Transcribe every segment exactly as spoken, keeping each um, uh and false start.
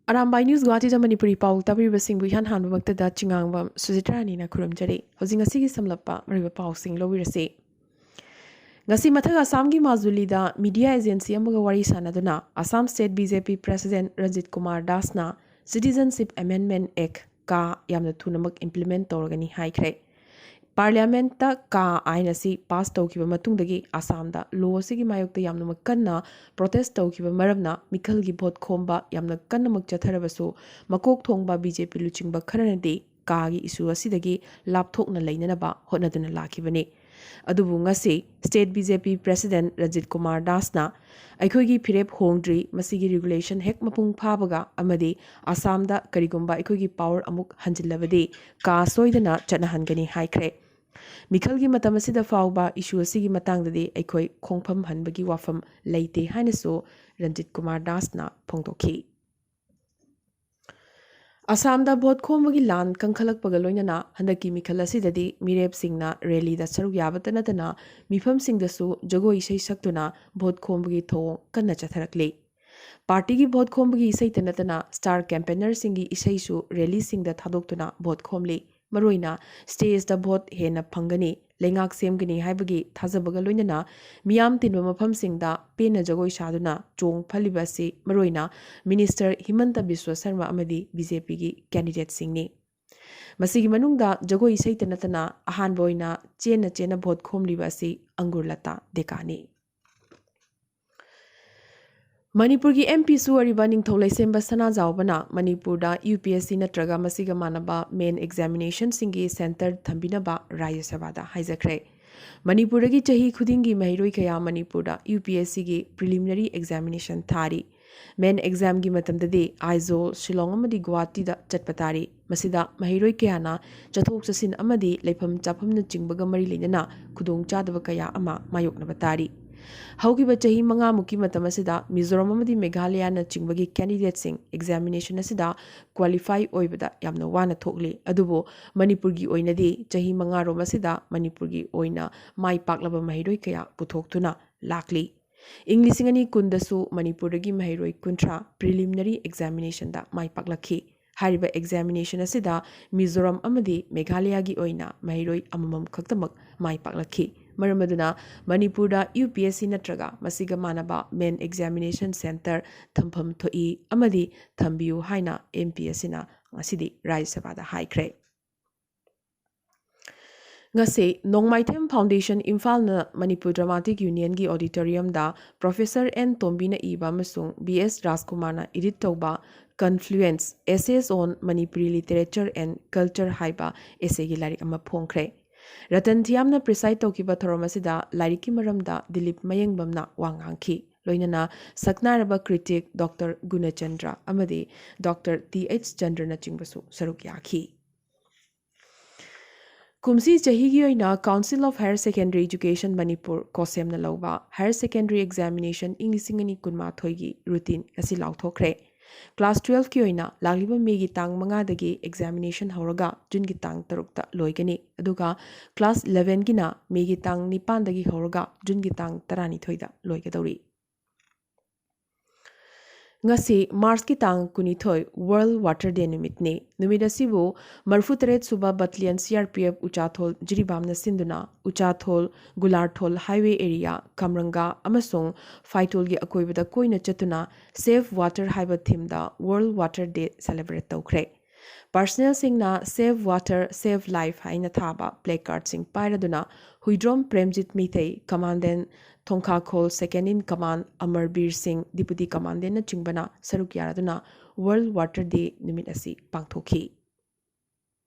Arambai news ꯒꯨꯋꯥꯍꯥꯇꯤꯗ Manipuri ꯄꯥꯎ ꯇꯥꯕꯤꯔꯤꯕꯁꯤꯡꯕꯨ ꯏꯍꯥꯟ ꯍꯥꯟꯕꯃꯛꯇꯗ ꯆꯤꯉꯥꯡꯕꯝ ꯁꯨꯖꯤꯇ꯭ꯔꯥꯅꯤꯅ ꯈꯨꯔꯨꯝꯖꯔꯤ꯫ ꯍꯧꯖꯤꯛ ꯉꯁꯤꯒꯤ ꯁꯝꯂꯞꯄ ꯃꯔꯨꯑꯣꯏꯕ ꯄꯥꯎꯁꯤꯡ ꯂꯧꯕꯤꯔꯁꯤ꯫ ꯉꯁꯤ ꯃꯊꯛ ꯑꯁꯥꯝꯒꯤ ꯃꯥꯖꯨꯂꯤꯗ ꯃꯤꯗꯤꯌꯥ ꯑꯦꯖꯦꯟꯁꯤ ꯑꯃꯒ ꯋꯥꯔꯤ ꯁꯥꯟꯅꯗꯨꯅ Assam state B J P president Ranjit Kumar ꯗꯥꯁꯅ Citizenship Amendment Act ꯀꯥ ꯌꯥꯝꯅ ꯊꯨꯅꯃꯛ implement ꯇꯧꯔꯒꯅꯤ ꯍꯥꯏꯈ꯭ꯔꯦ꯫ ꯄꯥꯔꯂꯤꯌꯥꯃꯦꯟꯠꯇ ꯀꯥ ꯑꯥꯏꯟ ꯑꯁꯤ ꯄꯥꯁ ꯇꯧꯈꯤꯕ ꯃꯇꯨꯡꯗꯒꯤ ꯑꯁꯥꯝꯗ ꯂꯣ ꯑꯁꯤꯒꯤ ꯃꯥꯌꯣꯛꯇ ꯌꯥꯝꯅꯃꯛ ꯀꯟꯅ ꯄ꯭ꯔꯣꯇꯦꯁ ꯇꯧꯈꯤꯕ ꯃꯔꯝꯅ ꯃꯤꯈꯜꯒꯤ ꯚꯣꯠ ꯈꯣꯝꯕ ꯌꯥꯝꯅ ꯀꯟꯅꯃꯛ ꯆꯠꯊꯔꯕꯁꯨ ꯃꯀꯣꯛ ꯊꯣꯡꯕ ꯕꯤ ꯖꯦ ꯄꯤ ꯂꯨꯆꯤꯡꯕ ꯈꯔꯅꯗꯤ ꯀꯥꯒꯤ ꯏꯁꯨ ꯑꯁꯤꯗꯒꯤ ꯂꯥꯞꯊꯣꯛꯅ ꯂꯩꯅꯅꯕ ꯍꯣꯠꯅꯗꯨꯅ ꯂꯥꯛꯈꯤꯕꯅꯤ꯫ ꯑꯗꯨꯕꯨ ꯉꯁꯤ state B J P president Ranjit Kumar ꯗꯥꯁꯅ ꯑꯩꯈꯣꯏꯒꯤ ꯐꯤꯔꯦꯞ ꯍꯣꯡꯗ꯭ꯔꯤ, ꯃꯁꯤꯒꯤ ꯔꯤꯒꯨꯂꯦꯁꯟ ꯍꯦꯛ ꯃꯄꯨꯡ ꯐꯥꯕꯒ ꯑꯃꯗꯤ ꯑꯁꯥꯝꯗ ꯀꯔꯤꯒꯨꯝꯕ ꯑꯩꯈꯣꯏꯒꯤ ꯄꯥꯋꯔ ꯑꯃꯨꯛ ꯍꯟꯖꯤꯜꯂꯕꯗꯤ ꯀꯥ ꯁꯣꯏꯗꯅ ꯆꯠꯅꯍꯟꯒꯅꯤ ꯍꯥꯏꯈ꯭ꯔꯦ꯫ ꯃꯤꯈꯜꯒꯤ ꯃꯇꯝ ꯑꯁꯤꯗ ꯐꯥꯎꯕ ꯏꯁꯨ ꯑꯁꯤꯒꯤ ꯃꯇꯥꯡꯗꯗꯤ ꯑꯩꯈꯣꯏ ꯈꯣꯡꯐꯝ ꯍꯟꯕꯒꯤ ꯋꯥꯐꯝ ꯂꯩꯇꯦ ꯍꯥꯏꯅꯁꯨ ꯔꯟꯖꯤꯠ ꯀꯨꯃꯥꯔ ꯗꯥꯁꯅ ꯐꯣꯡꯗꯣꯛꯈꯤ꯫ ꯑꯁꯥꯝꯗ ꯚꯣꯠ ꯈꯣꯝꯕꯒꯤ ꯂꯥꯟ ꯀꯟꯈꯠꯂꯛꯄꯒ ꯂꯣꯏꯅꯅ ꯍꯟꯗꯛꯀꯤ ꯃꯤꯈꯜ ꯑꯁꯤꯗꯗꯤ ꯃꯤꯔꯦꯞꯁꯤꯡꯅ ꯔꯦꯂꯤꯗ ꯁꯔꯨꯛ ꯌꯥꯕꯇ ꯅꯠꯇꯅ ꯃꯤꯐꯝꯁꯤꯡꯗꯁꯨ ꯖꯒꯣꯏ ꯏꯁꯩ ꯁꯛꯇꯨꯅ ꯚꯣꯠ ꯈꯣꯝꯕꯒꯤ ꯊꯧꯑꯣꯡ ꯀꯟꯅ ꯆꯠꯊꯔꯛꯂꯤ꯫ ꯄꯥꯔꯇꯤꯒꯤ ꯚꯣꯠ ꯈꯣꯝꯕꯒꯤ ꯏꯁꯩꯇ ꯅꯠꯇꯅ ꯁ꯭ꯇꯥꯔ ꯀꯦꯝꯄꯦꯅꯔꯁꯤꯡꯒꯤ ꯏꯁꯩꯁꯨ ꯔꯦꯂꯤꯁꯤꯡꯗ ꯊꯥꯗꯣꯛꯇꯨꯅ ꯚꯣꯠ ꯈꯣꯝꯂꯤ꯫ ꯃꯔꯨꯑꯣꯏꯅ ꯁ꯭ꯇꯦꯖꯇ ꯚꯣꯠ ꯍꯦꯟꯅ ꯐꯪꯒꯅꯤ, ꯂꯩꯉꯥꯛ ꯁꯦꯝꯒꯅꯤ ꯍꯥꯏꯕꯒꯤ ꯊꯥꯖꯕꯒ ꯂꯣꯏꯅꯅ ꯃꯤꯌꯥꯝ ꯇꯤꯟꯕ ꯃꯐꯝꯁꯤꯡꯗ ꯄꯦꯟꯅ ꯖꯒꯣꯏ ꯁꯥꯗꯨꯅ ꯆꯣꯡ ꯐꯜꯂꯤꯕ ꯑꯁꯤ ꯃꯔꯨꯑꯣꯏꯅ ꯃꯤꯅꯤꯁꯇꯔ ꯍꯤꯃꯟꯇ ꯕꯤꯁ꯭ꯋ ꯁꯔꯃ ꯑꯃꯗꯤ ꯕꯤ ꯖꯦ ꯄꯤꯒꯤ ꯀꯦꯟꯗꯤꯗꯦꯠꯁꯤꯡꯅꯤ꯫ ꯃꯁꯤꯒꯤ ꯃꯅꯨꯡꯗ ꯖꯒꯣꯏ ꯏꯁꯩꯇ ꯅꯠꯇꯅ ꯑꯍꯥꯟꯕ ꯑꯣꯏꯅ ꯆꯦꯟꯅ ꯆꯦꯟꯅ ꯚꯣꯠ ꯈꯣꯝꯂꯤꯕ ꯑꯁꯤ ꯑꯪꯒꯨꯔꯂꯇꯥ ꯗꯦꯀꯥꯅꯤ꯫ ꯃꯅꯤꯄꯨꯔꯒꯤ ꯑꯦꯝ ꯄꯤꯁꯨ ꯑꯣꯏꯔꯤꯕ ꯅꯤꯡꯊꯧ ꯂꯩꯁꯦꯝꯕ ꯁꯅꯥꯖꯥꯎꯕꯅ ꯃꯅꯤꯄꯨꯔꯗ ꯌꯨ ꯄꯤ ꯑꯦꯁ ꯁꯤ ꯅꯠꯇ꯭ꯔꯒ ꯃꯁꯤꯒ ꯃꯥꯟꯅꯕ ꯃꯦꯟ ꯑꯦꯛꯖꯥꯃꯤꯅꯦꯁꯟꯁꯤꯡꯒꯤ ꯁꯦꯟꯇꯔ ꯊꯝꯕꯤꯅꯕ ꯔꯥꯖ꯭ꯌ ꯁꯚꯥꯗ ꯍꯥꯏꯖꯈ꯭ꯔꯦ꯫ ꯃꯅꯤꯄꯨꯔꯗꯒꯤ ꯆꯍꯤ ꯈꯨꯗꯤꯡꯒꯤ ꯃꯍꯩꯔꯣꯏ ꯀꯌꯥ ꯃꯅꯤꯄꯨꯔꯗ ꯌꯨ ꯄꯤ ꯑꯦꯁ ꯁꯤꯒꯤ ꯄ꯭ꯔꯤꯂꯤꯃꯤꯅꯔꯤ ꯑꯦꯛꯖꯥꯃꯤꯅꯦꯁꯟ ꯊꯥꯔꯤ꯫ ꯃꯦꯟ ꯑꯦꯛꯖꯥꯝꯒꯤ ꯃꯇꯝꯗꯗꯤ ꯑꯥꯏꯖꯣꯜ, ꯁꯤꯂꯣꯡ ꯑꯃꯗꯤ ꯒꯨꯋꯥꯍꯥꯇꯤꯗ ꯆꯠꯄ ꯇꯥꯔꯤ꯫ ꯃꯁꯤꯗ ꯃꯍꯩꯔꯣꯏ ꯀꯌꯥꯅ ꯆꯠꯊꯣꯛ ꯆꯠꯁꯤꯟ ꯑꯃꯗꯤ ꯂꯩꯐꯝ ꯆꯥꯐꯝꯅꯆꯤꯡꯕꯒ ꯃꯔꯤ ꯂꯩꯅꯅ ꯈꯨꯗꯣꯡꯆꯥꯗꯕ ꯀꯌꯥ ꯑꯃ ꯃꯥꯌꯣꯛꯅꯕ ꯇꯥꯔꯤ꯫ ꯍꯧꯈꯤꯕ ꯆꯍꯤ ꯃꯉꯥꯃꯨꯛꯀꯤ ꯃꯇꯝ ꯑꯁꯤꯗ ꯃꯤꯖꯣꯔꯥꯝ ꯑꯃꯗꯤ ꯃꯦꯘꯥꯂꯌꯥꯅꯆꯤꯡꯕꯒꯤ ꯀꯦꯟꯗꯤꯗꯦꯠꯁꯤꯡ ꯑꯦꯛꯖꯥꯃꯤꯅꯦꯁꯟ ꯑꯁꯤꯗ ꯀ꯭ꯋꯥꯂꯤꯐꯥꯏ ꯑꯣꯏꯕꯗ ꯌꯥꯝꯅ ꯋꯥꯅ ꯊꯣꯛꯂꯤ꯫ ꯑꯗꯨꯕꯨ ꯃꯅꯤꯄꯨꯔꯒꯤ ꯑꯣꯏꯅꯗꯤ ꯆꯍꯤ ꯃꯉꯥꯔꯣꯝ ꯑꯁꯤꯗ ꯃꯅꯤꯄꯨꯔꯒꯤ ꯑꯣꯏꯅ ꯃꯥꯏ ꯄꯥꯛꯂꯕ ꯃꯍꯩꯔꯣꯏ ꯀꯌꯥ ꯄꯨꯊꯣꯛꯇꯨꯅ ꯂꯥꯛꯂꯤ꯫ ꯏꯪ ꯂꯤꯁꯤꯡ ꯑꯅꯤ ꯀꯨꯟꯗꯁꯨ ꯃꯅꯤꯄꯨꯔꯗꯒꯤ ꯃꯍꯩꯔꯣꯏ ꯀꯨꯟꯊ꯭ꯔꯥ preliminary examinationꯗ ꯃꯥꯏ ꯄꯥꯛꯂꯛꯈꯤ꯫ ꯍꯥꯏꯔꯤꯕ examination ꯑꯁꯤꯗ ꯃꯤꯖꯣꯔꯥꯝ ꯑꯃꯗꯤ ꯃꯦꯘꯥꯂꯌꯥꯒꯤ ꯑꯣꯏꯅ ꯃꯍꯩꯔꯣꯏ ꯑꯃꯃꯝ ꯈꯛꯇꯃꯛ ꯃꯥꯏ ꯄꯥꯛꯂꯛꯈꯤ꯫ ꯃꯔꯝ ꯑꯗꯨꯅ ꯃꯅꯤꯄꯨꯔꯗ UPSC ꯅꯠꯇ꯭ꯔꯒ ꯃꯁꯤꯒ ꯃꯥꯟꯅꯕ main examination centre ꯊꯝꯐꯝ ꯊꯣꯛꯏ ꯑꯃꯗꯤ ꯊꯝꯕꯤꯌꯨ ꯍꯥꯏꯅ MPSCꯅ ꯉꯁꯤꯗꯤ ꯔꯥꯖ꯭ꯌ ꯁꯚꯥꯗ ꯍꯥꯏꯈ꯭ꯔꯦ꯫ ꯉꯁꯤ ꯅꯣꯡꯃꯥꯏꯊꯦꯝ Foundation ꯏꯝꯐꯥꯜꯅ Manipur Dramatic Unionꯒꯤ auditoriumꯗ Professor N ꯇꯣꯝꯕꯤꯅ ꯏꯕ ꯑꯃꯁꯨꯡ B S ꯔꯥꯖꯀꯨꯃꯥꯔꯅ edit ꯇꯧꯕ Confluence: Essays on Manipuri Literature and Culture ꯍꯥꯏꯕ essayꯒꯤ ꯂꯥꯏꯔꯤꯛ ꯑꯃ ꯐꯣꯡꯈ꯭ꯔꯦ꯫ ꯔꯇꯟ ꯊꯤꯌꯥꯝꯅ preside ꯇꯧꯈꯤꯕ ꯊꯧꯔꯝ ꯑꯁꯤꯗ ꯂꯥꯏꯔꯤꯛꯀꯤ ꯃꯔꯝꯗ ꯗꯤꯂꯤꯞ ꯃꯌꯦꯡꯕꯝꯅ ꯋꯥ ꯉꯥꯡꯈꯤ꯫ ꯂꯣꯏꯅꯅ ꯁꯛꯅꯥꯏꯔꯕ critic Doctor ꯒꯨꯅꯆꯟꯗ꯭ꯔ ꯑꯃꯗꯤ Doctor T H ꯆꯟꯗ꯭ꯔꯅꯆꯤꯡꯕꯁꯨ ꯁꯔꯨꯛ ꯌꯥꯈꯤ꯫ ꯀꯨꯝꯁꯤ ꯆꯍꯤꯒꯤ ꯑꯣꯏꯅ Council of Higher Secondary Education Manipur, COHSEMꯅ ꯂꯧꯕ Higher Secondary Examination ꯏꯪ ꯂꯤꯁꯤꯡ ꯑꯅꯤ ꯀꯨꯟꯃꯥꯊꯣꯏꯒꯤ routine ꯉꯁꯤ ꯂꯥꯎꯊꯣꯛꯈ꯭ꯔꯦ꯫ Class twelveꯀꯤ ꯑꯣꯏꯅ ꯂꯥꯛꯂꯤꯕ Mayꯒꯤ ꯇꯥꯡ ꯃꯉꯥꯗꯒꯤ examination ꯍꯧꯔꯒ Juneꯒꯤ ꯇꯥꯡ ꯇꯔꯨꯛꯇ ꯂꯣꯏꯒꯅꯤ꯫ ꯑꯗꯨꯒ class elevenꯒꯤꯅ Mayꯒꯤ ꯇꯥꯡ ꯅꯤꯄꯥꯟꯗꯒꯤ ꯍꯧꯔꯒ Juneꯒꯤ ꯇꯥꯡ ꯇꯔꯥꯅꯤꯊꯣꯏꯗ ꯂꯣꯏꯒꯗꯧꯔꯤ꯫ ꯉꯁꯤ Marchꯀꯤ ꯇꯥꯡ ꯀꯨꯟꯅꯤꯊꯣꯏ World Water Day ꯅꯨꯃꯤꯠꯅꯤ꯫ ꯅꯨꯃꯤꯠ ꯑꯁꯤꯕꯨ ꯃꯔꯤꯐꯨꯇꯔꯦꯠ ꯁꯨꯕ Battalion CRPF ꯎꯆꯥꯊꯣꯜ ꯖꯤꯔꯤꯕꯥꯝꯅ ꯁꯤꯟꯗꯨꯅ ꯎꯆꯥꯊꯣꯜ, ꯒꯨꯂꯥꯔꯊꯣꯜ highway area, ꯈꯝꯔꯪꯒꯥ ꯑꯃꯁꯨꯡ ꯐꯥꯏꯇꯣꯜꯒꯤ ꯑꯀꯣꯏꯕꯗ ꯀꯣꯏꯅ ꯆꯠꯇꯨꯅ Save Water ꯍꯥꯏꯕ themeꯗ World Water Day celebrate ꯇꯧꯈ꯭ꯔꯦ꯫ Personnelꯁꯤꯡꯅ Save Water, Save Life ꯍꯥꯏꯅ ꯊꯥꯕ placardꯁꯤꯡ ꯄꯥꯏꯔꯗꯨꯅ Huidrom Premjit Meitei, Commandant ꯊꯣꯡꯈꯥꯈꯣꯜ second in command ꯑꯃꯔꯕꯤꯔ ꯁꯤꯡ, Deputy Commandantꯅꯆꯤꯡꯕꯅ ꯁꯔꯨꯛ ꯌꯥꯔꯗꯨꯅ World Water Day ꯅꯨꯃꯤꯠ ꯑꯁꯤ ꯄꯥꯡꯊꯣꯛꯈꯤ꯫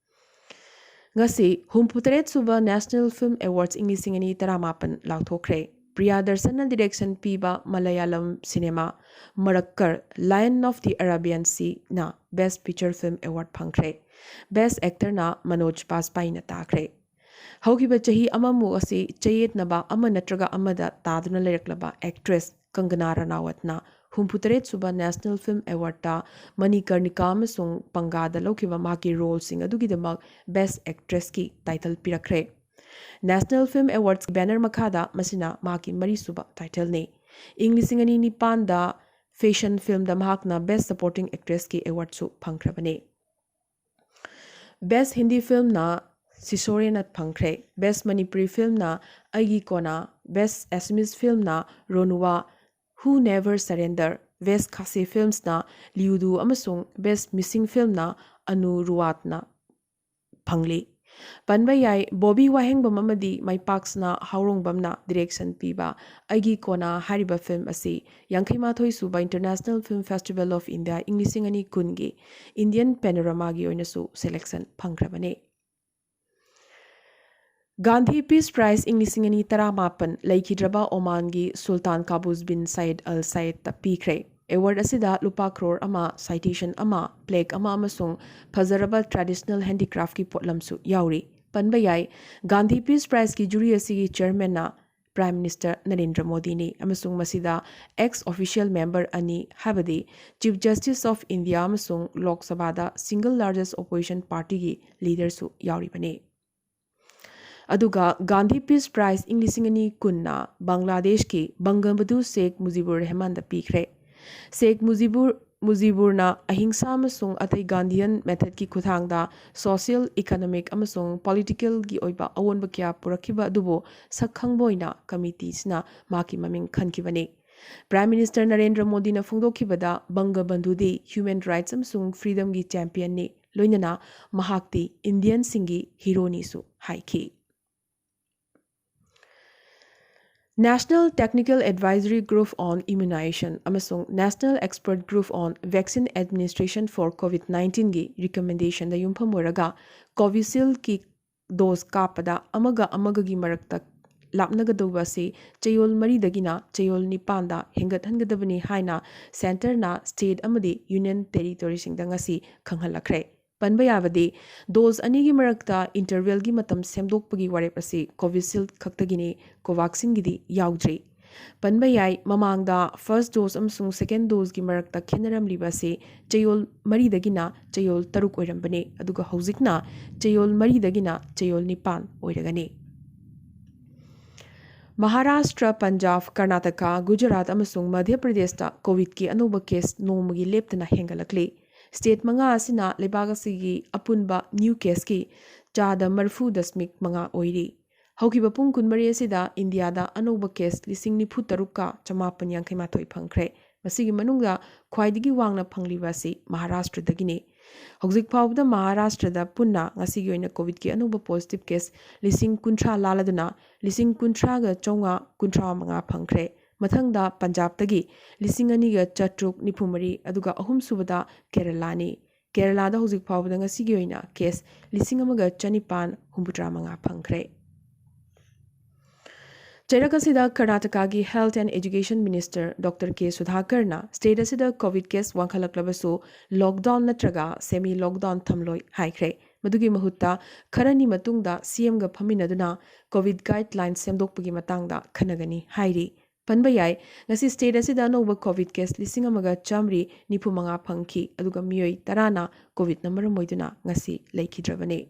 ꯉꯁꯤ ꯍꯨꯝꯐꯨꯇꯔꯦꯠ ꯁꯨꯕ National Film Awards ꯏꯪ ꯂꯤꯁꯤꯡ ꯑꯅꯤ ꯇꯔꯥꯃꯥꯄꯟ ꯂꯥꯎꯊꯣꯛꯈ꯭ꯔꯦ꯫ ꯄ꯭ꯔꯤꯌꯥꯗꯔꯁꯟꯅ direction ꯄꯤꯕ Malayalam cinema ꯃꯔꯛꯀꯔ, Lion of the Arabian Seaꯅ Best Feature Film Award ꯐꯪꯈ꯭ꯔꯦ꯫ Best Actorꯅ ꯃꯅꯣꯖ ꯕꯥꯖꯄꯥꯏꯅ ꯇꯥꯈ꯭ꯔꯦ꯫ ꯍꯧꯈꯤꯕ ꯆꯍꯤ ꯑꯃꯃꯨꯛ ꯑꯁꯤ ꯆꯌꯦꯠꯅꯕ ꯑꯃ ꯅꯠꯇ꯭ꯔꯒ ꯑꯃꯗ ꯇꯥꯗꯨꯅ ꯂꯩꯔꯛꯂꯕ actress ꯀꯪꯒꯅꯥ ꯔꯅꯥꯋꯠꯅ ꯍꯨꯝꯐꯨꯇꯔꯦꯠ ꯁꯨꯕ National Film Awardꯇ ꯃꯅꯤꯀꯔꯅꯤꯀꯥ ꯑꯃꯁꯨꯡ ꯄꯪꯒꯥꯗ ꯂꯧꯈꯤꯕ ꯃꯍꯥꯛꯀꯤ roleꯁꯤꯡ ꯑꯗꯨꯒꯤꯗꯃꯛ Best Actressꯀꯤ title ꯄꯤꯔꯛꯈ꯭ꯔꯦ꯫ National Film Awards banner ꯃꯈꯥꯗ ꯃꯁꯤꯅ ꯃꯍꯥꯛꯀꯤ ꯃꯔꯤꯁꯨꯕ titleꯅꯤ꯫ ꯏꯪ ꯂꯤꯁꯤꯡ ꯑꯅꯤ ꯅꯤꯄꯥꯟꯗ Fashion filmꯗ ꯃꯍꯥꯛꯅ Best Supporting Actressꯀꯤ awardꯁꯨ ꯐꯪꯈ꯭ꯔꯕꯅꯤ꯫ Best Hindi filmꯅ ꯁꯤꯁꯣꯔꯦꯅ ꯐꯪꯈ꯭ꯔꯦ꯫ Best Manipuri filmꯅ ꯑꯩꯒꯤ ꯀꯣꯅꯥ, Best Assamese filmꯅ ꯔꯣꯅꯨꯋꯥ, Who Never Surrender, Best Khasi filmsꯅ ꯂꯤꯎꯗꯨ ꯑꯃꯁꯨꯡ Best Missing filmꯅ ꯑꯅꯨ ꯔꯨꯋꯥꯠꯅ ꯐꯪꯂꯤ꯫ ꯄꯟꯕ ꯌꯥꯏ, ꯕꯣꯕꯤ ꯋꯥꯍꯦꯡꯕꯝ ꯑꯃꯗꯤ ꯃꯥꯏꯄꯥꯛꯁꯅꯥ ꯍꯥꯎꯔꯣꯡꯕꯝꯅ direction ꯄꯤꯕ ꯑꯩꯒꯤ ꯀꯣꯅꯥ ꯍꯥꯏꯔꯤꯕ film ꯑꯁꯤ ꯌꯥꯡꯈꯩ ꯃꯥꯊꯣꯏ ꯁꯨꯕ International Film Festival of India ꯏꯪ ꯂꯤꯁꯤꯡ ꯑꯅꯤ ꯀꯨꯟꯒꯤ Indian Panoramaꯒꯤ ꯑꯣꯏꯅꯁꯨ selection ꯐꯪꯈ꯭ꯔꯕꯅꯤ꯫ Gandhi Peace Prize ꯏꯪ ꯂꯤꯁꯤꯡ ꯑꯅꯤ ꯇꯔꯥꯃꯥꯄꯟ ꯂꯩꯈꯤꯗ꯭ꯔꯕ ꯑꯣꯃꯥꯟꯒꯤ ꯁꯨꯜꯇꯥꯟ ꯀꯥꯕꯨꯁ ꯕꯤꯟ ꯁꯌꯤꯗ ꯑꯜ ꯁꯌꯤꯗꯇ ꯄꯤꯈ꯭ꯔꯦ꯫ Award ꯑꯁꯤꯗ ꯂꯨꯄꯥ ꯀ꯭ꯔꯣꯔ ꯑꯃ, citation ꯑꯃ, plaque ꯑꯃ ꯑꯃꯁꯨꯡ ꯐꯖꯔꯕ traditional handicraftꯀꯤ ꯄꯣꯠꯂꯝꯁꯨ ꯌꯥꯎꯔꯤ꯫ ꯄꯟꯕ ꯌꯥꯏ, Gandhi Peace Prizeꯀꯤ jury ꯑꯁꯤꯒꯤ chairmanꯅ Prime Minister ꯅꯔꯦꯟꯗ꯭ꯔ ꯃꯣꯗꯤꯅꯤ ꯑꯃꯁꯨꯡ ꯃꯁꯤꯗ ex official member ꯑꯅꯤ, ꯍꯥꯏꯕꯗꯤ Chief Justice of India ꯑꯃꯁꯨꯡ ꯂꯣꯛ ꯁꯚꯥꯗ single largest opposition partyꯒꯤ leaderꯁꯨ ꯌꯥꯎꯔꯤꯕꯅꯤ꯫ ꯑꯗꯨꯒ Gandhi Peace Prize ꯏꯪ ꯂꯤꯁꯤꯡ ꯑꯅꯤ ꯀꯨꯟꯅ ꯕꯪꯒ꯭ꯂꯥꯗꯦꯁꯀꯤ ꯕꯪꯒꯕꯟꯙꯨ ꯁꯦꯈ ꯃꯨꯖꯤꯕꯨꯔ ꯔꯍꯃꯥꯟꯗ ꯄꯤꯈ꯭ꯔꯦ꯫ ꯁꯦꯈ ꯃꯨꯖꯤꯕꯨꯔ, ꯃꯨꯖꯤꯕꯨꯔꯅ ꯑꯍꯤꯡꯁꯥ ꯑꯃꯁꯨꯡ ꯑꯇꯩ Gandhian methodꯀꯤ ꯈꯨꯠꯊꯥꯡꯗ social, economic ꯑꯃꯁꯨꯡ politicalꯒꯤ ꯑꯣꯏꯕ ꯑꯑꯣꯟꯕ ꯀꯌꯥ ꯄꯨꯔꯛꯈꯤꯕ ꯑꯗꯨꯕꯨ ꯁꯛ ꯈꯪꯕ ꯑꯣꯏꯅ committeeꯁꯤꯅ ꯃꯍꯥꯛꯀꯤ ꯃꯃꯤꯡ ꯈꯟꯈꯤꯕꯅꯤ꯫ Prime Minister ꯅꯔꯦꯟꯗ꯭ꯔ ꯃꯣꯗꯤꯅ ꯐꯣꯡꯗꯣꯛꯈꯤꯕꯗ, ꯕꯪꯒꯕꯟꯙꯨꯗꯤ human rights ꯑꯃꯁꯨꯡ freedomꯒꯤ championꯅꯤ, ꯂꯣꯏꯅꯅ ꯃꯍꯥꯛꯇꯤ Indianꯁꯤꯡꯒꯤ heroꯅꯤꯁꯨ ꯍꯥꯏꯈꯤ꯫ National Technical Advisory Group on Immunization ꯑꯃꯁꯨꯡ National Expert Group on Vaccine Administration for COVID nineteenꯒꯤ recommendationꯗ ꯌꯨꯝꯐꯝ ꯑꯣꯏꯔꯒ Covisshieldꯀꯤ dose ꯀꯥꯞꯄꯗ ꯑꯃꯒ ꯑꯃꯒꯒꯤ ꯃꯔꯛꯇ ꯂꯥꯞꯅꯒꯗꯧꯕ ꯑꯁꯤ ꯆꯌꯣꯜ ꯃꯔꯤꯗꯒꯤꯅ ꯆꯌꯣꯜ ꯅꯤꯄꯥꯟꯗ ꯍꯦꯟꯒꯠꯍꯟꯒꯗꯕꯅꯤ ꯍꯥꯏꯅ centreꯅ state ꯑꯃꯗꯤ union territoryꯁꯤꯡꯗ ꯉꯁꯤ ꯈꯪꯍꯜꯂꯛꯈ꯭ꯔꯦ꯫ ꯄꯟꯕ ꯌꯥꯕꯗꯤ, dose ꯑꯅꯤꯒꯤ ꯃꯔꯛꯇ intervalꯒꯤ ꯃꯇꯝ ꯁꯦꯝꯗꯣꯛꯄꯒꯤ ꯋꯥꯔꯦꯞ ꯑꯁꯤ Covishield ꯈꯛꯇꯒꯤꯅꯤ, Covaxinꯒꯤꯗꯤ ꯌꯥꯎꯗ꯭ꯔꯤ꯫ ꯄꯟꯕ ꯌꯥꯏ, ꯃꯃꯥꯡꯗ first dose ꯑꯃꯁꯨꯡ second doseꯒꯤ ꯃꯔꯛꯇ ꯈꯦꯠꯅꯔꯝꯂꯤꯕ ꯑꯁꯤ ꯆꯌꯣꯜ ꯃꯔꯤꯗꯒꯤꯅ ꯆꯌꯣꯜ ꯇꯔꯨꯛ ꯑꯣꯏꯔꯝꯕꯅꯤ, ꯑꯗꯨꯒ ꯍꯧꯖꯤꯛꯅ ꯆꯌꯣꯜ ꯃꯔꯤꯗꯒꯤꯅ ꯆꯌꯣꯜ ꯅꯤꯄꯥꯟ ꯑꯣꯏꯔꯒꯅꯤ꯫ ꯃꯍꯥꯔꯥꯁꯇ꯭ꯔ, ꯄꯟꯖꯥꯕ, ꯀꯔꯅꯥꯇꯀꯥ, ꯒꯨꯖꯔꯥꯠ ꯑꯃꯁꯨꯡ ꯃꯙ꯭ꯌ ꯄ꯭ꯔꯗꯦꯁꯇ ꯀꯣꯚꯤꯗꯀꯤ ꯑꯅꯧꯕ ꯀꯦꯁ ꯅꯣꯡꯃꯒꯤ ꯂꯦꯞꯇꯅ ꯍꯦꯟꯒꯠꯂꯛꯂꯤ꯫ ꯁ꯭ꯇꯦꯠ ꯃꯉꯥ ꯑꯁꯤꯅ ꯂꯩꯕꯥꯛ ꯑꯁꯤꯒꯤ ꯑꯄꯨꯟꯕ ꯅ꯭ꯌꯨ ꯀꯦꯁꯀꯤ ꯆꯥꯗ ꯃꯔꯤꯐꯨ ꯗꯁꯃꯤꯛ ꯃꯉꯥ ꯑꯣꯏꯔꯤ꯫ ꯍꯧꯈꯤꯕ ꯄꯨꯡ ꯀꯨꯟꯃꯔꯤ ꯑꯁꯤꯗ ꯏꯟꯗꯤꯌꯥꯗ ꯑꯅꯧꯕ ꯀꯦꯁ ꯂꯤꯁꯤꯡ ꯅꯤꯐꯨ ꯇꯔꯨꯛꯀ ꯆꯃꯥꯄꯟ ꯌꯥꯡꯈꯩ ꯃꯥꯊꯣꯏ ꯐꯪꯈ꯭ꯔꯦ꯫ ꯃꯁꯤꯒꯤ ꯃꯅꯨꯡꯗ ꯈ꯭ꯋꯥꯏꯗꯒꯤ ꯋꯥꯡꯅ ꯐꯪꯂꯤꯕ ꯑꯁꯤ ꯃꯍꯥꯔꯥꯁꯇ꯭ꯔꯗꯒꯤꯅꯤ꯫ ꯍꯧꯖꯤꯛ ꯐꯥꯎꯕꯗ ꯃꯍꯥꯔꯥꯁꯇ꯭ꯔꯗ ꯄꯨꯟꯅ ꯉꯁꯤꯒꯤ ꯑꯣꯏꯅ ꯀꯣꯚꯤꯗꯀꯤ ꯑꯅꯧꯕ ꯄꯣꯖꯤꯇꯤꯚ ꯀꯦꯁ ꯂꯤꯁꯤꯡ ꯀꯨꯟꯊ꯭ꯔꯥ ꯂꯥꯜꯂꯗꯨꯅ ꯂꯤꯁꯤꯡ ꯀꯨꯟꯊ꯭ꯔꯥꯒ ꯆꯥꯝꯃꯉꯥ ꯀꯨꯟꯊ꯭ꯔꯥ ꯃꯉꯥ ꯐꯪꯈ꯭ꯔꯦ꯫ ꯃꯊꯪꯗ ꯄꯟꯖꯥꯕꯇꯒꯤ ꯂꯤꯁꯤꯡ ꯑꯅꯤꯒ ꯆꯥꯇ꯭ꯔꯨꯛ ꯅꯤꯐꯨ ꯃꯔꯤ, ꯑꯗꯨꯒ ꯑꯍꯨꯝꯁꯨꯕꯗ ꯀꯦꯔꯂꯥꯅꯤ꯫ ꯀꯦꯔꯂꯥꯗ ꯍꯧꯖꯤꯛ ꯐꯥꯎꯕꯗ ꯉꯁꯤꯒꯤ ꯑꯣꯏꯅ ꯀꯦꯁ ꯂꯤꯁꯤꯡ ꯑꯃꯒ ꯆꯅꯤꯄꯥꯟ ꯍꯨꯝꯐꯨꯇꯔꯥ ꯃꯉꯥ ꯐꯪꯈ꯭ꯔꯦ꯫ ꯆꯩꯔꯛ ꯑꯁꯤꯗ ꯀꯔꯅꯥꯇꯀꯥꯒꯤ Health and Education Minister Doctor K ꯁꯨꯙꯥꯀꯔꯅ ꯁ꯭ꯇꯦꯠ ꯑꯁꯤꯗ ꯀꯣꯚꯤꯗ ꯀꯦꯁ ꯋꯥꯡꯈꯠꯂꯛꯂꯕꯁꯨ ꯂꯣꯛꯗꯥꯎꯟ ꯅꯠꯇ꯭ꯔꯒ ꯁꯦꯃꯤ ꯂꯣꯛꯗꯥꯎꯟ ꯊꯝꯂꯣꯏ ꯍꯥꯏꯈ꯭ꯔꯦ꯫ ꯃꯗꯨꯒꯤ ꯃꯍꯨꯠꯇ ꯈꯔꯅꯤ ꯃꯇꯨꯡꯗ ꯁꯤꯑꯦꯝꯒ ꯐꯝꯃꯤꯟꯅꯗꯨꯅ ꯀꯣꯚꯤꯗ ꯒꯥꯏꯗꯂꯥꯏꯟ ꯁꯦꯝꯗꯣꯛꯄꯒꯤ ꯃꯇꯥꯡꯗ ꯈꯟꯅꯒꯅꯤ ꯍꯥꯏꯔꯤ꯫ ꯄꯟꯕ ꯌꯥꯏ, ꯉꯁꯤ ꯁ꯭ꯇꯦꯠ ꯑꯁꯤꯗ ꯑꯅꯧꯕ ꯀꯣꯚꯤꯗ ꯀꯦꯁ ꯂꯤꯁꯤꯡ ꯑꯃꯒ ꯆꯥꯃꯔꯤ ꯅꯤꯐꯨ ꯃꯉꯥ ꯐꯪꯈꯤ, ꯑꯗꯨꯒ ꯃꯤꯑꯣꯏ ꯇꯔꯥꯅ ꯀꯣꯚꯤꯗꯅ ꯃꯔꯝ ꯑꯣꯏꯗꯨꯅ ꯉꯁꯤ ꯂꯩꯈꯤꯗ꯭ꯔꯕꯅꯤ꯫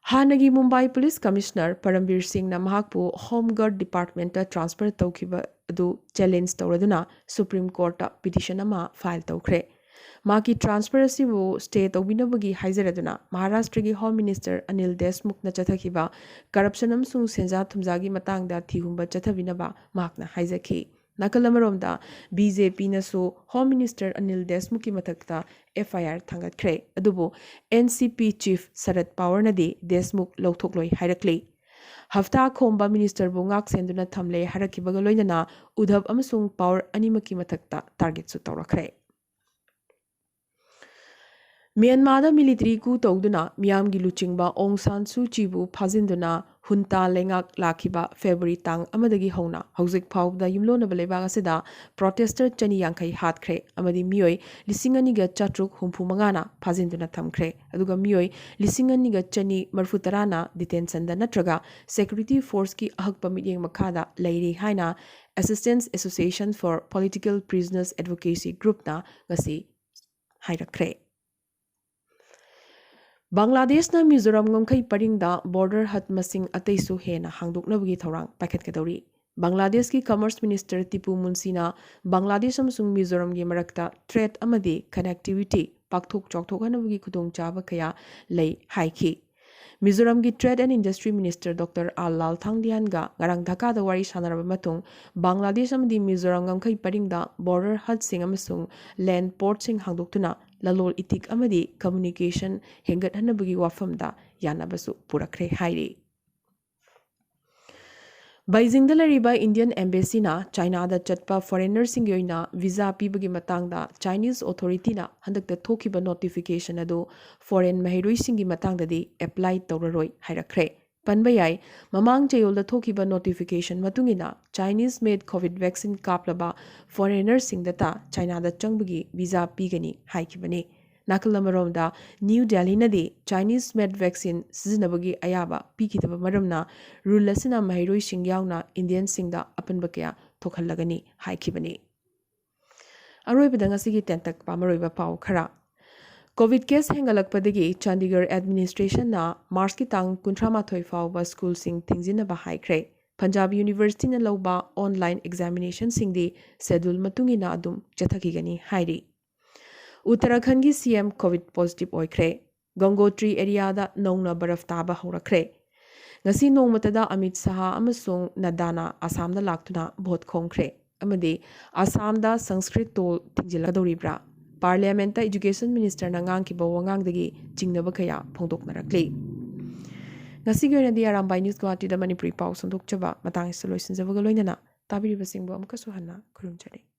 ꯍꯥꯟꯅꯒꯤ ꯃꯨꯝꯕꯥꯏ ꯄꯨꯂꯤꯁ ꯀꯃꯤꯁꯅꯔ ꯄꯔꯝꯕꯤꯔ ꯁꯤꯡꯅ ꯃꯍꯥꯛꯄꯨ ꯍꯣꯝ ꯒꯥꯔꯗ ꯗꯤꯄꯥꯔꯠꯃꯦꯟꯇ ꯇ꯭ꯔꯥꯟꯁꯐꯔ ꯇꯧꯈꯤꯕ ꯑꯗꯨ ꯆꯦꯂꯦꯟꯖ ꯇꯧꯔꯗꯨꯅ ꯁꯨꯄ꯭ꯔꯤꯝ ꯀꯣꯔꯠꯇ ꯄꯤꯇꯤꯁꯟ ꯑꯃ ꯐꯥꯏꯜ ꯇꯧꯈ꯭ꯔꯦ꯫ ꯃꯍꯥꯛꯀꯤ ꯇ꯭ꯔꯥꯟꯁꯐꯔ ꯑꯁꯤꯕꯨ ꯁ꯭ꯇꯦ ꯇꯧꯕꯤꯅꯕꯒꯤ ꯍꯥꯏꯖꯔꯗꯨꯅ ꯃꯍꯥꯔꯥꯁꯇ꯭ꯔꯒꯤ ꯍꯣꯝ ꯃꯤꯅꯤꯁꯇꯔ ꯑꯅꯤꯜ ꯗꯦꯁꯃꯨꯈꯅ ꯆꯠꯊꯈꯤꯕ ꯀꯔꯞꯁꯟ ꯑꯃꯁꯨꯡ ꯁꯦꯟꯖꯥ ꯊꯨꯝꯖꯥꯒꯤ ꯃꯇꯥꯡꯗ ꯊꯤꯍꯨꯝꯕ ꯆꯠꯊꯕꯤꯅꯕ ꯃꯍꯥꯛꯅ ꯍꯥꯏꯖꯈꯤ꯫ ꯅꯥꯀꯜ ꯑꯃꯔꯣꯝꯗ, B J ꯄꯤꯅꯁꯨ home minister Anil ꯗꯦꯁꯃꯨꯈꯀꯤ ꯃꯊꯛꯇ ꯑꯦꯐ ꯑꯥꯏ ꯑꯥꯔ ꯊꯥꯡꯒꯠꯈ꯭ꯔꯦ꯫ ꯑꯗꯨꯕꯨ ꯑꯦꯟ ꯁꯤ ꯄꯤ ꯆꯤꯐ ꯁꯔꯠ ꯄꯋꯥꯔꯅꯗꯤ ꯗꯦꯁꯃꯨꯈ ꯂꯧꯊꯣꯛꯂꯣꯏ ꯍꯥꯏꯔꯛꯂꯤ꯫ ꯍꯞꯇꯥ ꯈꯣꯝꯕ ꯃꯤꯅꯤꯁꯇꯔꯕꯨ ꯉꯥꯛ ꯁꯦꯟꯗꯨꯅ ꯊꯝꯂꯦ ꯍꯥꯏꯔꯛꯈꯤꯕꯒ ꯂꯣꯏꯅꯅ ꯎꯙꯕ ꯑꯃꯁꯨꯡ ꯄꯋꯥꯔ ꯑꯅꯤꯃꯛꯀꯤ ꯃꯊꯛꯇ ꯇꯥꯔꯒꯦꯠꯁꯨ ꯇꯧꯔꯛꯈ꯭ꯔꯦ꯫ ꯃ꯭ꯌꯥꯟꯃꯥꯔꯗ ꯃꯤꯂꯤꯇꯔꯤ ꯀꯨ ꯇꯧꯗꯨꯅ ꯃꯤꯌꯥꯝꯒꯤ ꯂꯨꯆꯤꯡꯕ ꯑꯣꯡ ꯁꯥꯟ ꯁꯨ ꯆꯤꯕꯨ ꯐꯥꯖꯤꯟꯗꯨꯅ ꯍꯨꯟꯇꯥ ꯂꯩꯉꯥꯛ ꯂꯥꯛꯈꯤꯕ ꯐꯦꯕ꯭ꯔꯨꯋꯥꯔꯤ ꯇꯥꯡ ꯑꯃꯗꯒꯤ ꯍꯧꯅ ꯍꯧꯖꯤꯛ ꯐꯥꯎꯕꯗ ꯌꯨꯝꯂꯣꯟꯅꯕ ꯂꯩꯕꯥꯛ ꯑꯁꯤꯗ ꯄ꯭ꯔꯣꯇꯦꯁꯇꯔ ꯆꯅꯤ ꯌꯥꯡꯈꯩ ꯍꯥꯠꯈ꯭ꯔꯦ ꯑꯃꯗꯤ ꯃꯤꯑꯣꯏ ꯂꯤꯁꯤꯡ ꯑꯅꯤꯒ ꯆꯥꯇ꯭ꯔꯨꯛ ꯍꯨꯝꯐꯨ ꯃꯉꯥꯅ ꯐꯥꯖꯤꯟꯗꯨꯅ ꯊꯝꯈ꯭ꯔꯦ꯫ ꯑꯗꯨꯒ ꯃꯤꯑꯣꯏ ꯂꯤꯁꯤꯡ ꯑꯅꯤꯒ ꯆꯅꯤ ꯃꯔꯤꯐꯨ ꯇꯔꯥꯅ ꯗꯤꯇꯦꯟꯁꯟꯗ ꯅꯠꯇ꯭ꯔꯒ ꯁꯦꯀ꯭ꯌꯨꯔꯤꯇꯤ ꯐꯣꯔꯁꯀꯤ ꯑꯍꯛꯄ ꯃꯤꯠꯌꯦꯡ ꯃꯈꯥꯗ ꯂꯩꯔꯤ ꯍꯥꯏꯅ Assistance Association for Political Prisoners Advocacy Groupꯅ ꯉꯁꯤ ꯍꯥꯏꯔꯛꯈ꯭ꯔꯦ꯫ ꯕꯪꯒ꯭ꯂꯥꯗꯦꯁꯅ ꯃꯤꯖꯣꯔꯥꯝ ꯉꯝꯈꯩ ꯄꯔꯤꯡꯗ border hut ꯃꯁꯤꯡ ꯑꯇꯩꯁꯨ ꯍꯦꯟꯅ ꯍꯥꯡꯗꯣꯛꯅꯕꯒꯤ ꯊꯧꯔꯥꯡ ꯄꯥꯏꯈꯠꯀꯗꯧꯔꯤ꯫ ꯕꯪꯒ꯭ꯂꯥꯗꯦꯁꯀꯤ Commerce Minister ꯇꯤꯄꯨ ꯃꯨꯟꯁꯤꯅ ꯕꯪꯒ꯭ꯂꯥꯗꯦꯁ ꯑꯃꯁꯨꯡ ꯃꯤꯖꯣꯔꯥꯝꯒꯤ ꯃꯔꯛꯇ trade ꯑꯃꯗꯤ connectivity ꯄꯥꯛꯊꯣꯛ ꯆꯥꯎꯊꯣꯛꯍꯟꯅꯕꯒꯤ ꯈꯨꯗꯣꯡꯆꯥꯕ ꯀꯌꯥ ꯂꯩ ꯍꯥꯏꯈꯤ꯫ ꯃꯤꯖꯣꯔꯥꯝꯒꯤ Trade and Industry Minister Doctor R ꯂꯥꯜꯊꯥꯡꯂꯤꯌꯥꯟꯒ ꯉꯔꯥꯡ ꯙꯥꯀꯥꯗ ꯋꯥꯔꯤ ꯁꯥꯟꯅꯔꯕ ꯃꯇꯨꯡ, ꯕꯪꯒ꯭ꯂꯥꯗꯦꯁ ꯑꯃꯗꯤ ꯃꯤꯖꯣꯔꯥꯝ ꯉꯝꯈꯩ ꯄꯔꯤꯡꯗ border hutꯁꯤꯡ ꯑꯃꯁꯨꯡ land portꯁꯤꯡ ꯍꯥꯡꯗꯣꯛꯇꯨꯅ ꯂꯂꯣꯟ ꯏꯇꯤꯛ ꯑꯃꯗꯤ communication ꯍꯦꯟꯒꯠꯍꯟꯅꯕꯒꯤ ꯋꯥꯐꯝꯗ ꯌꯥꯅꯕꯁꯨ ꯄꯨꯔꯛꯈ꯭ꯔꯦ ꯍꯥꯏꯔꯤ꯫ ꯕꯩꯖꯤꯡꯗ ꯂꯩꯔꯤꯕ Indian Embassyꯅ ꯆꯥꯏꯅꯥꯗ ꯆꯠꯄ foreignerꯁꯤꯡꯒꯤ ꯑꯣꯏꯅ visa ꯄꯤꯕꯒꯤ ꯃꯇꯥꯡꯗ Chinese authorityꯅ ꯍꯟꯗꯛꯇ ꯊꯣꯛꯈꯤꯕ notification ꯑꯗꯨ foreign ꯃꯍꯩꯔꯣꯏꯁꯤꯡꯒꯤ ꯃꯇꯥꯡꯗꯗꯤ apply ꯇꯧꯔꯔꯣꯏ ꯍꯥꯏꯔꯛꯈ꯭ꯔꯦ꯫ ꯄꯟꯕ ꯌꯥꯏ, ꯃꯃꯥꯡ ꯆꯌꯣꯜꯗ ꯊꯣꯛꯈꯤꯕ notification ꯃꯇꯨꯡ ꯏꯟꯅ Chinese made COVID vaccine ꯀꯥꯞꯂꯕ foreignerꯁꯤꯡꯗꯇ ꯆꯥꯏꯅꯥꯗ ꯆꯪꯕꯒꯤ visa ꯄꯤꯒꯅꯤ ꯍꯥꯏꯈꯤꯕꯅꯤ꯫ ꯅꯥꯀꯜ ꯑꯃꯔꯣꯝꯗ, ꯅ꯭ꯌꯨ ꯗꯦꯜꯂꯤꯅꯗꯤ Chinese made vaccine ꯁꯤꯖꯤꯟꯅꯕꯒꯤ ꯑꯌꯥꯕ ꯄꯤꯈꯤꯗꯕ ꯃꯔꯝꯅ rule ꯑꯁꯤꯅ ꯃꯍꯩꯔꯣꯏꯁꯤꯡ ꯌꯥꯎꯅ Indianꯁꯤꯡꯗ ꯑꯄꯟꯕ ꯀꯌꯥ ꯊꯣꯛꯍꯜꯂꯒꯅꯤ ꯍꯥꯏꯈꯤꯕꯅꯤ꯫ ꯑꯔꯣꯏꯕꯗ ꯉꯁꯤꯒꯤ ꯇꯦꯟꯇꯛꯄ ꯃꯔꯨꯑꯣꯏꯕ ꯄꯥꯎ ꯈꯔ꯫ COVID case ꯍꯦꯟꯒꯠꯂꯛꯄꯗꯒꯤ ꯆꯥꯟꯗꯤꯒꯔ administrationꯅ Marchꯀꯤ ꯇꯥꯡ ꯀꯨꯟꯊ꯭ꯔꯥ ꯃꯥꯊꯣꯏ ꯐꯥꯎꯕ schoolꯁꯤꯡ ꯊꯤꯡꯖꯤꯟꯅꯕ ꯍꯥꯏꯈ꯭ꯔꯦ꯫ ꯄꯟꯖꯥꯕ Universityꯅ ꯂꯧꯕ online examinationꯁꯤꯡꯗꯤ schedule ꯃꯇꯨꯡ ꯏꯟꯅ ꯑꯗꯨꯝ ꯆꯠꯊꯈꯤꯒꯅꯤ ꯍꯥꯏꯔꯤ꯫ ꯎꯠꯇꯔꯥꯈꯟꯒꯤ CM COVID positive ꯑꯣꯏꯈ꯭ꯔꯦ꯫ ꯒꯪꯒꯣꯇ꯭ꯔꯤ areaꯗ ꯅꯧꯅ ꯕꯔꯐ ꯇꯥꯕ ꯍꯧꯔꯛꯈ꯭ꯔꯦ꯫ ꯉꯁꯤ ꯅꯣꯡꯃꯇꯗ ꯑꯃꯤꯠ ꯁꯍꯥ ꯑꯃꯁꯨꯡ ꯅꯗꯥꯅ ꯑꯁꯥꯝꯗ ꯂꯥꯛꯇꯨꯅ ꯚꯣꯠ ꯈꯣꯝꯈ꯭ꯔꯦ ꯑꯃꯗꯤ ꯑꯁꯥꯝꯗ Sanskrit ꯇꯣꯜ ꯊꯤꯡꯖꯤꯜꯂꯛꯀꯗꯧꯔꯤꯕ꯭ꯔꯥ? Parliamentꯇ Education Ministerꯅ ꯉꯥꯡꯈꯤꯕ ꯋꯥꯉꯥꯡꯗꯒꯤ ꯆꯤꯡꯅꯕ ꯀꯌꯥ ꯐꯣꯡꯗꯣꯛꯅꯔꯛꯂꯤ꯫ ꯉꯁꯤꯒꯤ ꯑꯣꯏꯅꯗꯤ ꯑꯔꯥꯝꯕꯥꯏ News ꯒꯨꯋꯥꯍꯥꯇꯤꯗ ꯃꯅꯤꯄꯨꯔꯤ ꯄꯥꯎ ꯁꯟꯗꯣꯛꯆꯕ ꯃꯇꯥꯡ ꯑꯁꯤꯗ ꯂꯣꯏꯁꯤꯟꯖꯕꯒ ꯂꯣꯏꯅꯅ ꯇꯥꯕꯤꯔꯤꯕꯁꯤꯡꯕꯨ ꯑꯃꯨꯛꯀꯁꯨ ꯍꯟꯅ ꯈꯨꯔꯨꯝꯖꯔꯤ꯫